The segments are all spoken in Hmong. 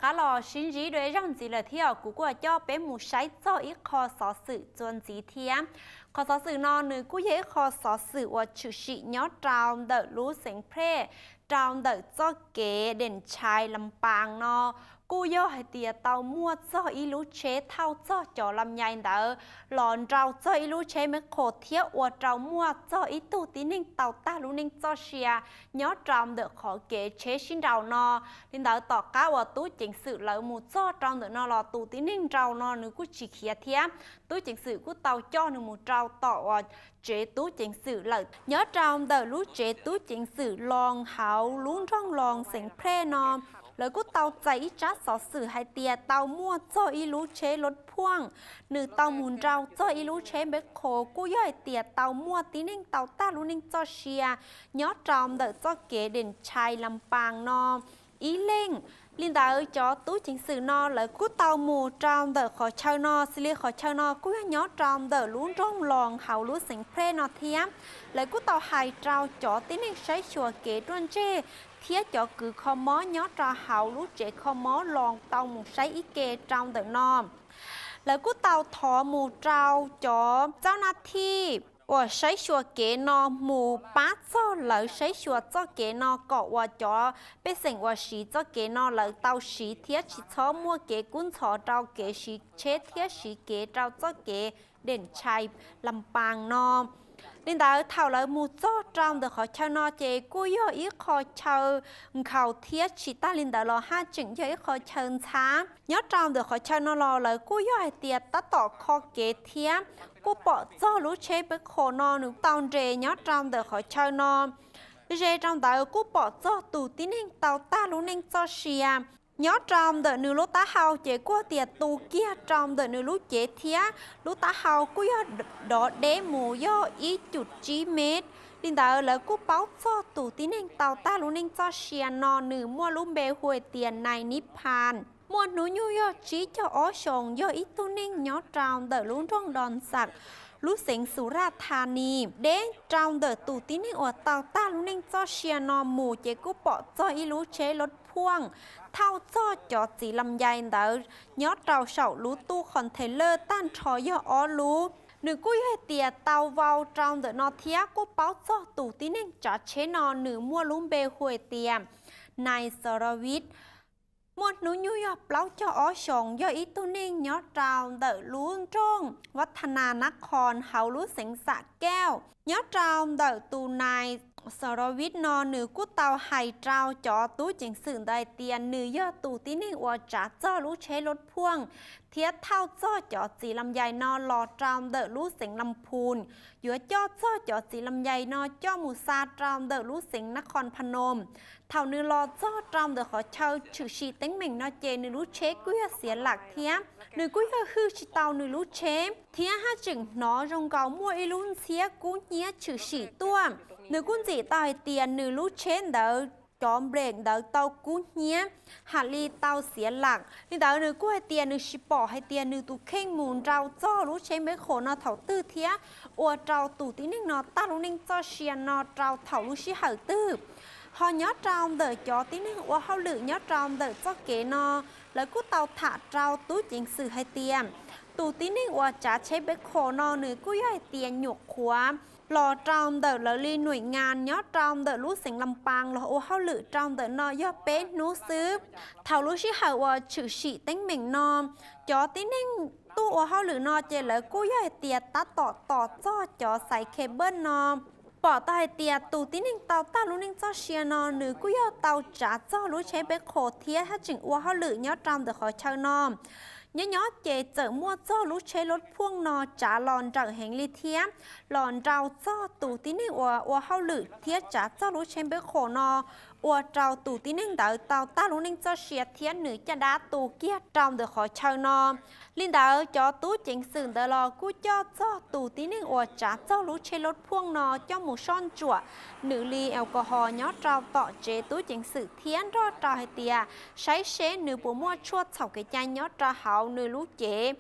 Qab los sib ntsib dua ib zaug ntxiv lawm thiab kuv kuj coj peb mus saib txog ib qho xov xwm txuas ntxiv thiab. Qhov xov xwm no nws kuj yog ib qho xov xwm uas tshwm sim nyob rau ntawm lub xeev Phrij, rau ntawm txoj kev Deem Tshais Las Pas no. Kuj yog hais tias tau muaj txog ib lub tsheb thauj txog cov lam yais ntawd los nrau txog ib lub tsheb meb qhos thiab ua rau muaj txog ib tug tib neeg tau tag lub neej txoj sia nyob rau ntawm qhov kev tsheb sib nraus no. Li ntawd tom qab uas tub ceev xwm lawv mus txog rau ntawm no los tus tib neeg nrau no nws kuj tsis khiav thiab, tub ceev xwm kuj tau coj nws mus rau tom uas tsev tub ceev xwm lawm. Nyob rau ntawm lub tsev tub ceev xwm Loos hauv lub nroog Loos xeev Phrij no, lawv kuj tau txais ib tsab xov xwm hais tias tau muaj txog ib lub tsheb loj phuaj, nws tau mus nrau txog ib lub tsheb meb qhos kuj yog hais tias tau muaj tib neeg tau tag lub neej txoj sia nyob rau ntawm txoj kev Deem Tshais Las Pas no ib leeg. Li ntawd cov tub ceev xwm no lawv kuj tau mus rau ntawm qhov chaw no, xws li qhov chaw no kuj yog nyob rau ntawm lub nroog Loos hauv lub xeev Phrij no thiab. Lawv kuj tau hais rau cov tib neeg saib xyuas kev ruaj ntseg thiab cov kws kho mob nyob rau hauv lub tsev kho mob Loos tau mus saib ib ke rau ntawm no. Lawv kuj tau thov mus rau cov txab naj thij uas saib xyuas kev no mus pab txog lawv saib xyuas txoj kev no kom uas cov pej xeem uas siv txoj kev no lawv tau siv thiab tsis txhob muaj kev kub ntxhov rau kev siv tsheb thiab siv kev rau txoj kev Deem Tshais Las Pas no. Li ntawd thaum lawv mus txog rau ntawm qhov chaw no ces kuj yog ib qho chaw nkhaus thiab tsis tag li ntawd los haj tseem yog ib qho chaw ntxhab. Nyob rau ntawm qhov chaw no los lawv kuj yog hais tias tab tom kho kev thiab kuj pom txog lub tsheb meb qhos no nws tau nres nyob rau ntawm qhov chaw no. Ze rau ntawd kuj pom txog tus tib neeg tau tag lub neej txoj sia. Nyob rau ntawm nws lub taub hau ces kuj tias tu kiag rau ntawm nws lub cev thiab lub taub hau kuj yog dov deb mus yog ib cum tsib mev. Li ntawd lawv kuj paub txog tus tib neeg tau tag lub neej txoj sia no nws muaj lub npe hu hais tias Nais Nib Phas, muaj hnub nyoog yog tsib caug ob xyoos, yog ib tug neeg nyob rau ntawm lub nroog Dos Xas, lub xeev Xus Raj Thas Nis. Deb rau ntawm tus tib neeg uas tau tag lub neej txoj sia no mus ces kuj pom txog ib lub tsheb loj phuaj thauj txog cov txiv lam yais ntawd nyob rau saum lub tuj qhos nthes lawj tag nrho yog ob lub. Nws kuj yog hais tias tau vau rau ntawm no thiab kuj paub txog tus tib neeg tsav tsheb no nws muaj lub npe hu hais tias Nais Xos Los Viv, muaj hnub nyoog yog plaub caug ob xyoos, yog ib tug neeg nyob rau ntawm lub nroog Vaj Thas Nas Nab Qhos hauv lub xeev Xam Kauj. Nyob rau ntawm tus Nais Xos Los Viv no nws kuj tau hais rau cov tub ceev xwm ntawd hais tias nws yog tus tib neeg uas tsav txog lub tsheb loj phuaj thiab thauj txog cov txiv lam yais no los rau ntawm lub xeev Las Phus, yuav coj txog cov txiv lam yais no coj mus xa rau ntawm lub xeev Nab Qhos Pha Noos. Thaum nws los txog rau ntawm qhov chaw tshwm sim teeb meem no ces nws lub tsheb kuj yog xiav lam thiab nws kuj yog hwj tsis tau nws lub tsheb thiab haj tseem hnov zoo nkaus muaj ib lub ntxhiab kub hnyiab tshwm sim tuaj. Nws kuj ntxim tau hais tias nws lub tsheb ntawd cov nplej ntawd tau kub hnyiab, haj li tau xiav lam. Li ntawd nws kuj hais tias nws tsis pom hais tias nws tus kheej mus nrau txog lub tsheb meb qhos no thaum twg thiab ua rau tus tib neeg no tag lub neej txoj sia no rau thaum lub sij hawm twg. Ho nyob rau ntawm cov tib neeg ua hauj lwm nyob rau ntawm txoj kev no, lawv kuj tau tham rau tub ceev xwm hais tias tus tib neeg uas tsav tsheb meb qhos no nws kuj yog hais tias nyuam qhuav los rau ntawm lawv li nuam ngas nyob rau ntawm lub xeev Las Pas los ua hauj lwm rau ntawm no yog peb hnub xwb. Thaum lub sij hawm uas tshwm sim teeb meem no, cov tib neeg tuaj ua hauj lwm no ces lawv kuj yog hais tias tab tom tos txog cov xaiv khe npawj no. Pom tau hais tias tus tib neeg tau tag lub neej txoj sia no nws kuj yog tau tsav txog lub tsheb meb qhos thiab haj tseem ua hauj lwm nyob rau ntawm qhov chaw no. Nyob nyob ces txawm muaj txog lub tsheb loj phuaj no tsav los nrawm heev li thiab los nrau txog tus tib neeg uas ua hauj lwm thiab tsav txog lub tsheb meb qhos no, ua rau tus tib neeg ntawd tau tag lub neej txoj sia thiab nws caj dab tu kiag rau ntawm qhov chaw no. Li ntawd cov tub ceev xwm ntawd los kuj coj txog tus tib neeg uas tsav txog lub tsheb loj phuaj no coj mus soj ntsuam nws li alcohol nyob rau tom tsev tub ceev xwm thiab nrog rau hais tias saib seb nws puas muaj tshuaj txhaum kev cai nyob rau hauv nws lub cev.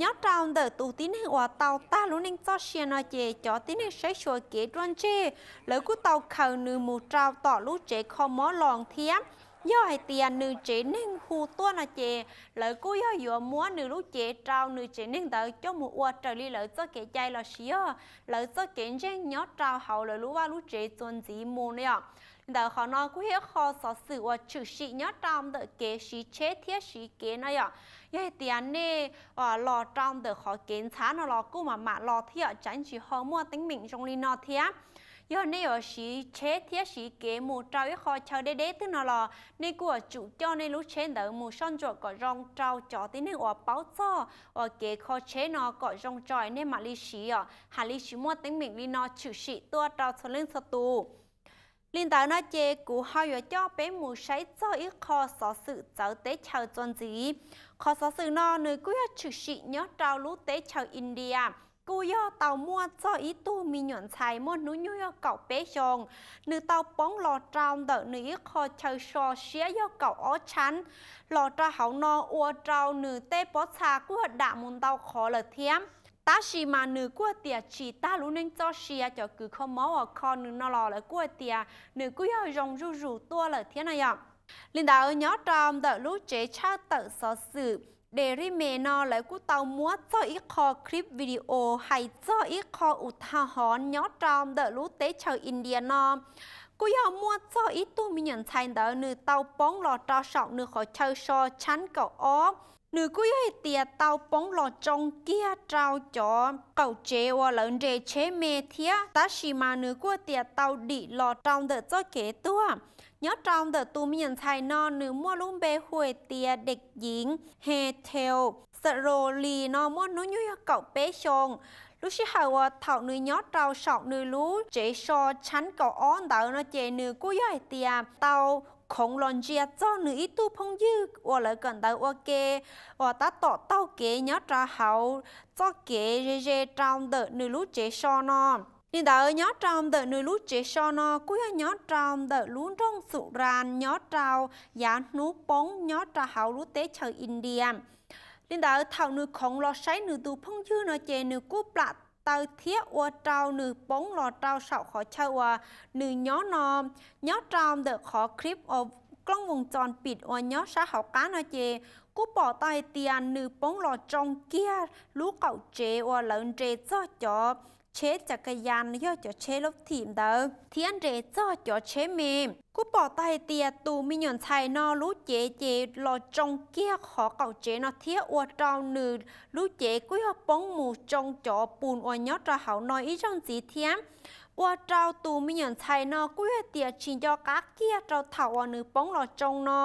Nyob rau ntawm tus tib neeg uas tau tag lub neej txoj sia no ces cov tib neeg saib xyuas kev ruaj ntseg lawv kuj tau khaws nws mus rau tom lub tsev kho mob los thiab Yog hais tias nws tsev neeg hu tuaj no ces lawv kuj yog yuav muab nws lub cev rau nws tsev neeg ntawd coj mus ua raws li lawv txoj kev cai los sis yog lawv txoj kev ntseeg nyob rau hauv lawv lub vaj lub tsev txuas ntxiv mus no yom. Li ntawd qhov no kuj yog ib qho xov xwm uas tshwm sim nyob rau ntawm kev siv tsheb thiab siv kev no yom. Yog hais tias nej los rau ntawm qhov kev ntxhab no los kuj mam mam los thiab yom, tsam ntsis ho muaj teeb meem zoo li no thiab. Yog nej yuav siv tsheb thiab siv kev mus rau ib qho chaw deb deb twg no los nej kuj yuav tsum coj nej lub tsheb ntawd mus soj ntsuam kom zoo rau cov tib neeg uas paub txog uas kev kho tsheb no kom zoo tso nej mam li siv os, hais li tsis muaj teeb meem li no tshwm sim tuaj rau txhua leej txhua tus. Li ntawd no ces kuv ho yuav coj peb mus saib txog ib qho xov xwm txawv teb chaws txuas ntxiv. Qhov xov xwm no nws kuj yog tshwm sim nyob rau lub teb chaws India, kuj yog tau muaj txog ib tug me nyuam ntxhais muaj hnub nyoog yog kaum peb xyoos, nws tau poob los rau ntawm nws ib qho chaw so siab yog kaum ob tshab los rau hauv no ua rau nws tej pob txha kuj yog dam mus ntau qhov lawm thiab. Tab sis mas nws kuj tias tsis tag lub neej txoj sia, cov kws kho mob uas kho nws no los lawv kuj tias nws kuj yog zoo zuj zus tuaj lawm thiab no yom. Li ntawd nyob rau ntawm lub tsev tshaj tawm xov xwm Daily Mail no lawv kuj tau muab txog ib qho clip video hais txog ib qho uv tha hov nyob rau ntawm lub teb chaws India no. Kuj yog muaj txog ib tug me nyuam ntxhais ntawd nws tau poob los rau saum nws qhov chaw so tshab kaum ob. Nws kuj yog hais tias tau poob los tsoo kiag rau cov qaum tsev uas lawv nres tsheb me thiab, tab sis mas nws kuj tias tau dim los rau ntawm txoj kev tuag. Nyob rau ntawm tus me nyuam ntxhais no nws muaj lub npe hu hais tias Dej Yiv He Theo Xarolis no muaj hnub nyoog yog kaum peb xyoos. Lub sij hawm uas thaum nws nyob rau saum nws lub tsev so tshab kaum ob ntawd no ces nws kuj yog hais tias tau khoov los ntsia txog nws ib tug phooj ywg uas lawv kawm ntawv ua ke uas tab tom taug kev nyob rau hauv txoj kev ze ze rau ntawm nws lub tsev so no. Li ntawd nyob rau ntawm nws lub tsev so no kuj yog nyob rau ntawm lub nroog Xus Ras nyob rau yav hnub poob nyob rau hauv lub teb chaws India. Li ntawd thaum nws khoov los saib nws tus phooj ywg no ces nws kuj plam taw thiab ua rau nws poob los rau saum qhov chaw uas nws nyob no. Nyob rau ntawm qhov clip uas klooj voos txos pim uas nyob sab hauv qab no ces kuj pom tau hais tias nws poob los tsoo kiag lub qaum tsev uas lawv nres txog cov tsheb cas ka yas yog cov tsheb lub thim ntawd thiab nres txog cov tsheb me. Kuj pom tau hais tias tus me nyuam ntxhais no lub cev ces los tsoo kiag qhov qaum tsev no thiab ua rau nws lub cev kuj yog poob mus tsoo cov pus uas nyob rau hauv no ib zaug ntxiv thiab. Ua rau tus me nyuam ntxhais no kuj yog tias tsis nco qab kiag rau thaum uas nws poob los tsoo no.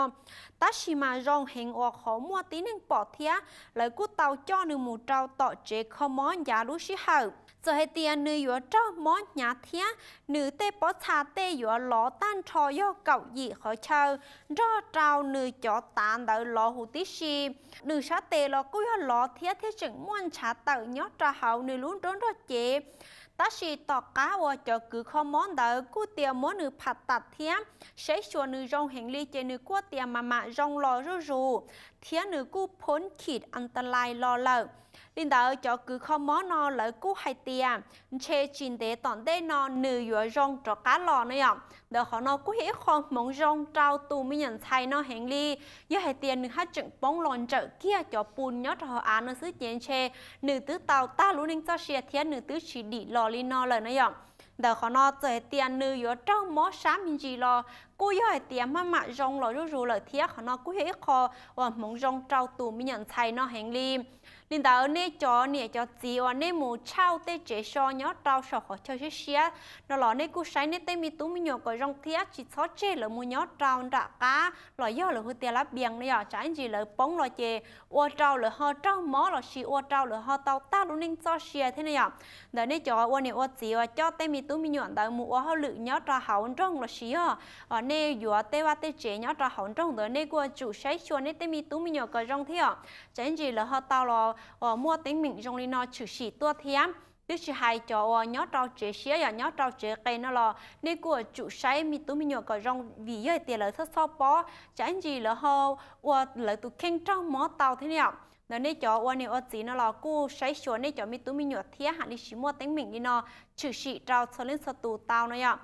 Tab sis mas zoo heev uas qhov muaj tib neeg pom thiab lawv kuj tau coj nws mus rau tom tsev kho mob ncav lub sij hawm. Txawm hais tias nws yuav raug mob hnyav thiab nws tej pob txha tej yuav lov tag nrho yog kaum yim qhov chaw nrog rau nws cov tav ntawd lov huv tib si. Nws sab tes los kuj yog lov thiab thiab tseem muaj ntshav tawm nyob rau hauv nws lub nruab nrog cev. Tab sis tom qab uas cov kws kho mob ntawd kuj tias muab nws pham tam thiab saib xyuas nws zoo heev li ces nws kuj tias mam mam zoo los zuj zus thiab nws kuj phoob khim antalais los lawm. Li ntawd cov kws kho mob no lawv kuj hais tias ntshe tsis ntev tom ntej no nws yuav zoo rov qab los no yom. Ntawd qhov no kuj yog ib qho hmoov zoo rau tus me nyuam ntxhais no heev li. Yog hais tias nws haj tseem poob los ntsawm kiag cov pus nyob rau hauv av no xwb ces ntshe nws twb tau tag lub neej txoj sia thiab nws twb tsis dim los li no lawm no yom. Ntawm qhov no txawm hais tias nws yuav raug mob sab me ntsis los kuj yog hais tias maj mam zoo los zuj zus lawm thiab qhov no kuj yog ib qho uas hmoov zoo rau tus me nyuam ntxhais no heev li. Li ntawd nej cov niam cov txiv uas nej mus tshauj tej tsev so nyob rau saum qhov chaw siab siab no los nej kuj saib nej tej me tub me nyuam kom zoo thiab tsis txhob tseg lawv mus nyob rau nram qab los yog lawv hu tias lab pias no yom, tsam ib ntsis lawv poob los ces ua rau lawv ho raug mob los sis ua rau lawv ho tau tag lub neej txoj sia thiab no yom. Ntawd nej cov ua niam ua txiv uas coj tej me tub me nyuam ntawd mus ua hauj lwm nyob rau hauv nroog los sis yog nej yuav tej vaj tej tsev nyob rau hauv nroog ntawd nej kuj yuav tsum saib xyuas nej tej me tub me nyuam kom zoo thiab yom, tsam ib ntsis lawv ho tau los muaj teeb meem zoo li no tshwm sim tuaj thiab. Twb tsis hais cov uas nyob rau tsev siab yom, nyob rau tsev qes no los nej kuj yuav tsum saib me tub me nyuam kom zoo vim yog hais tias lawv txhob txhob pob, tsam ib ntsis lawv ho ua lawv tus kheej raug mob tau thiab yom. Ntawd nej cov ua niam ua txiv no los kuj saib xyuas nej cov me tub me nyuam thiab, hais li tsis muaj teeb meem li no tshwm sim rau txhua leej txhua tus tau no yom.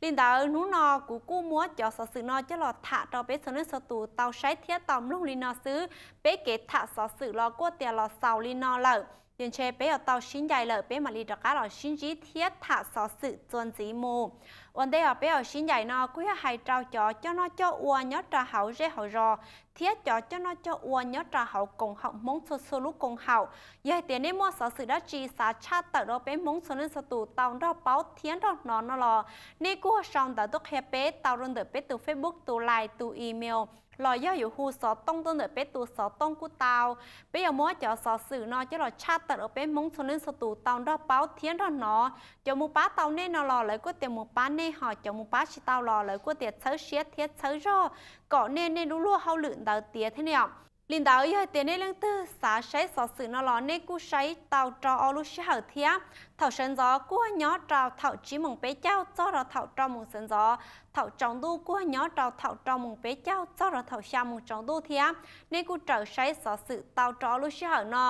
Li ntawd hnub no kuv kuj muab cov xov xwm no coj los tham rau peb txhua leej txhua tus tau saib thiab tau mloog li no xwb. Peb kev tham xov xwm los kuj tias los xaus li no lawm, ces ntshe peb yuav tau sib ncaim lawm, peb mam li rov qab los sib ntsib thiab tham xov xwm txuas ntxiv mus. Ua ntej os peb yuav sib ncaim no kuj yog hais rau cov coj noj coj ua nyob rau hauv zej hauv zos thiab cov coj noj coj ua nyob rau hauv koom haum Hmoob txhua txhua lub koom haum. Yog hais tias nej muaj xov xwm dab tsi xav tshaj tawm rau peb Hmoob txhua leej txhua tus tau nrog paub thiab nrog hnov no los nej kuj sau ntawv tuaj qhia peb tau rau ntawm peb tus Facebook, tus Line, tus email, los yog yuav hu xov tooj tuaj ntawm peb tus xov tooj kuj tau. Peb yuav muab cov xov xwm no coj los tshaj tawm rau peb Hmoob txhua leej txhua tus tau nrog paub thiab nrog hnov. Cov mus pab tau nej no los lawv kuj tias mus pab nej, ho cov mus pab tsis tau los lawv kuj tias txhawb siab thiab txhawb zog kom nej, nej lub luag hauj lwm ntawd tiav thiab ne yom. Li ntawd yog hais tias nej leej twg xav saib xov xwm no los nej kuj saib tau rau ob lub sij hawm thiab. Thaum sawv ntxov kuj nyob rau thaum tsib moos peb caug txog rau thaum rau moos sawv ntxov. Thaum tsaus ntuj kuj nyob rau thaum rau moos peb caug txog rau thaum xya moos tsaus ntuj thiab. Nej kuj raws saib xov xwm tau rau ob lub sij hawm no.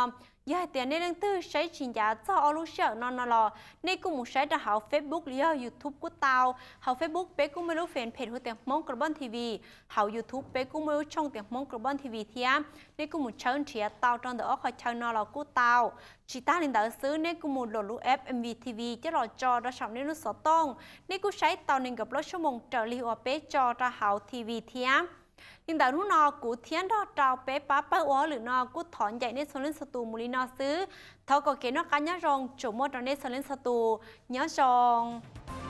Yog hais tias nej leej twg saib tsis ncav txog ob lub sij hawm no no los nej kuj mus saib rau hauv Facebook los yog YouTube kuj tau. Hauv Facebook peb kuj muaj lub fanpage hu tias Hmoob Global T V, hauv YouTube peb kuj muaj lub tshooj tias Hmoob Global T V thiab. Nej kuj mus tshawb nrhiav tau rau ntawm ob qhov chaw no los kuj tau. Tsis tag li ntawd xwb, nej kuj mus download lub app M V T V coj los tso rau saum nej lub xov tooj. Nej kuj saib tau nees nkaum plaub xuab moos raws li uas peb tso rau hauv T V thiab. Li ntawd hnub no kuv thiab nrog rau peb pab pawg ua hauj lwm no kuj thov ncaim nej txhua leej txhua tus mus li no xwb. Thov kom kev noj qab nyob zoo tsuas muaj rau nej txhua leej txhua tus. Nyob zoo.